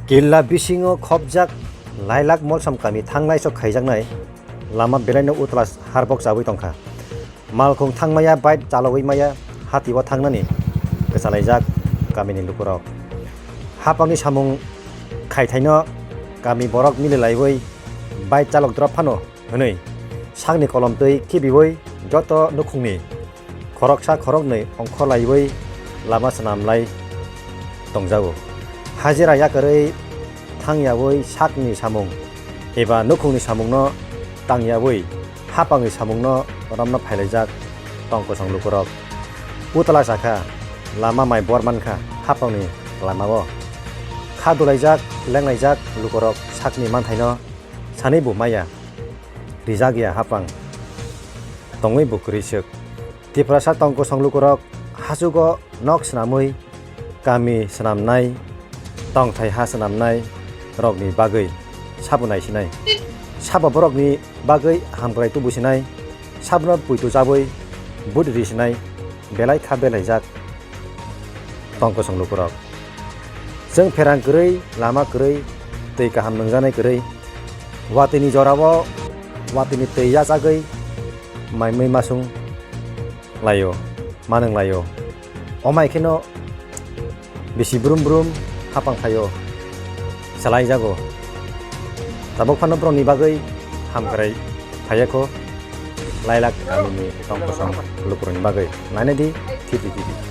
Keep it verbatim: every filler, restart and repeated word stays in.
Killa bisingo khopjak lailak molsom kami thangnai sok khaijaknai lama belaino utla harbok chawi tongkha. Malkhung thangmaya bike chalogwi maya hati o thangnani kwchalaijak kamini lukurok. Hapangni samung khaithaino kami borok mililaiwi bike chalok drop phano hwnwi sakni kolom twi khibiwi joto nukhungni khoroksa khoroknwi ongkhorlaiwi lama swnamlai tongjago. Hajira yakarwi thangyawi sakni samung eba nukhungni samungno tangyawi hapangni samungno romna phailaijak tong kosong lukurok. Utla sakha lama mai bor mankha hapangni lamao. Kha dulaijak lenglaijak lukurok sakni manthaino sanwi bo maya rijak ya hapang tongwi bo kwrwi swk. Tiprasa tong kosong lukurok hachugo nok swnamwi kami swnamnai tongthai ha swnamnai rokni bagwi sabo naisinai. Sabo borokni bagwi hamkrai tubusinai, sabono puitu chabwi but risinai belai kha belaijak tong kosong lukurok. Chwng pherang kwrwi, lama kwrwi, twi kaham nungjaknai kwrwi, watwini jorao watwini twi yachagwi maimwi masung laio, manung laio. Omai kheno bisi brum brum hapang phaio, chalaijago. Tabuk phano borokni bagwi hamkrai phaiya kho, lailak kamini tong kosong lukurokni bagwi. Nainai di, thiti thiti.